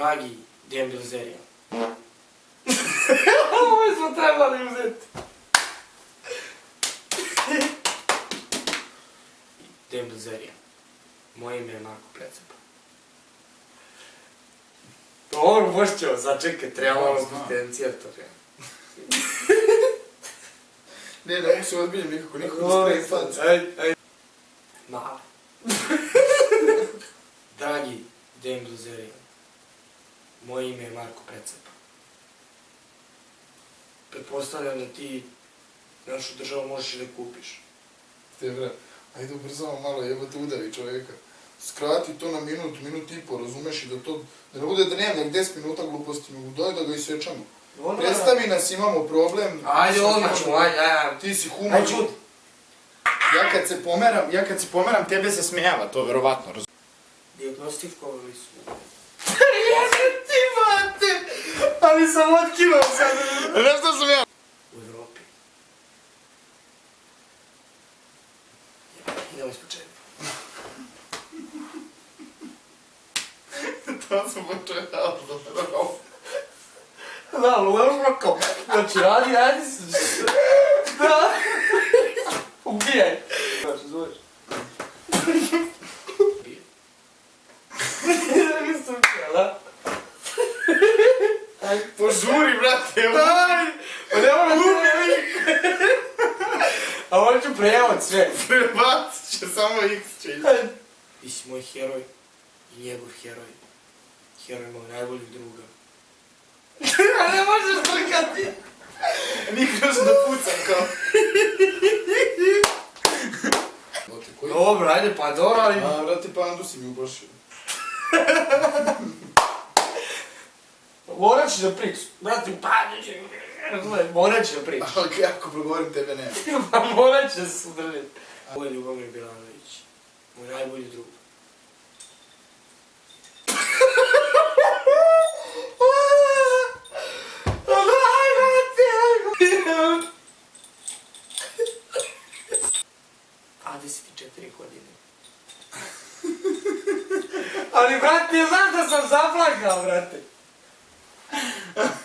Dragi Dejan Bilzerijan. Ovo smo trebali uzeti. Dejan Bilzerijan. Moje ime je Marko Precepa. Dobro, možete začekaj, treba malo diferencijator. Ne mogu se odbiljam nikako, nikako da sprem facu. Ajde. Male. Dragi Dejan Bilzerijan. Moje ime je Marko Precepa. Pretpostavljam da ti našu državu možeš i da kupiš. Te bre, ajde ubrzamo malo, jebote udari čovjeka. Skrati to na minut i po, razumeš, i da to, da ne bude da nemam nek 10 minuta gluposti, nego doj da ga isječamo. Predstavi nas, imamo problem. Ajde, odmah ćemo, ajde. Ti si humor. Ajde, čuti. Ja kad se pomeram, tebe se smijava, to verovatno, razumiješ. Dijagnostifikovali su. Jebe ti, mate! Ali sam otkinuo sad. Znaš što sam ja? U Evropi. Idemo iz početka. To sam počeo zapravo. Da, lupro. Znači, radi se. Da. Ubijaj. Znači, zoveš. Nisam ubijal, da? Požuri, brate, evo. Ajde. Pa nema me ubijali. A hoću prevod sve. Prebacit će, samo X će ići. Ti si moj heroj i njegov heroj. Heroj moj najboljih druga. A ne možeš trkati! Nikad da pucam kao. Dobro, ajde, pa dobro, ali... A, brate, pandu si mi uplašio. Morat ćeš da pričaš. Brate, pandu će... Morat ćeš da pričaš. Ali ako progovorim, tebe nema. Pa morat ćeš da se udržiti. Ovo je Ljubomir Bilanović. Moj najbolji drug. A 24 godine. Ali, brate, znaš da sam zaplakao, brate.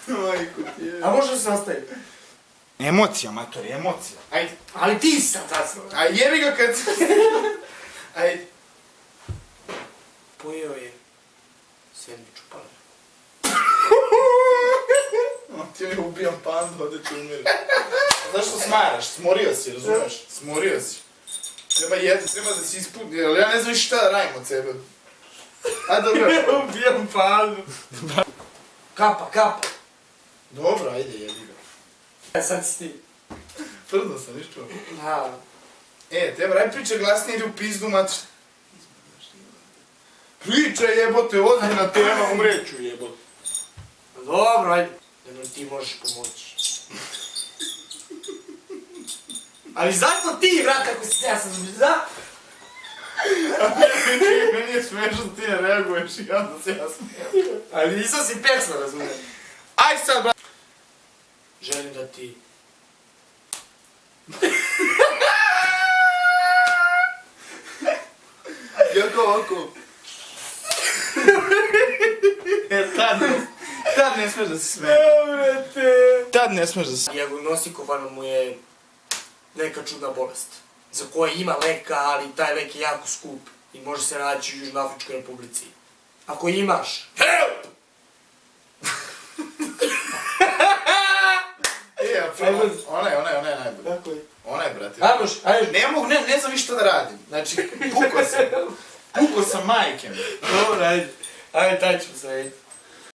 Majko ti je. A može se nastaviti? Emocija, matori, emocija. Ajde. Ali ti sam zasno. A jebi ga kad... Ajde. Pojeo je sedmiču pandu. Ti ne ubijam pandu, ovdje ću umiri. Zašto smaraš? Smorio si, razumeš? Smorio si. Treba da si ispuni, ali ja ne znam šta da radim od sebe. Ajde, dobro. Ubijam pandu. Kapa. Dobro, ajde, jebi ga. Sad si ti. Prdno sam, viš čuo. Da. Treba, raj priča glasnije, ide u pizdu, mater. Priča jebote, ozbiljna tema, umreću jebote. Dobro, ajde. Da nam ti možeš pomoći. Ali zašto ti, vrata, ako si ja sam da? Meni je smešno da ti ne reaguješ i ja da se ja smijem. Ali nisam si pesma, razumijem. Aj sad, brat. Želim da ti... Jako ovako. Tad ne smeš da se smije. Tad ne smeš da se smije. Dijagnostikovano mu je neka čudna bolest. Za koje ima leka, ali taj lek je jako skup. I može se naći u Južnoafričkoj republici. Ako imaš... HELP! Ona je najbolja. Tako je. Ona je, brate. Ajde. Ne znam ništa da radim. Znači, pukao sam majke. Dobro, ajde. Ajde, taj ćemo se, ajde.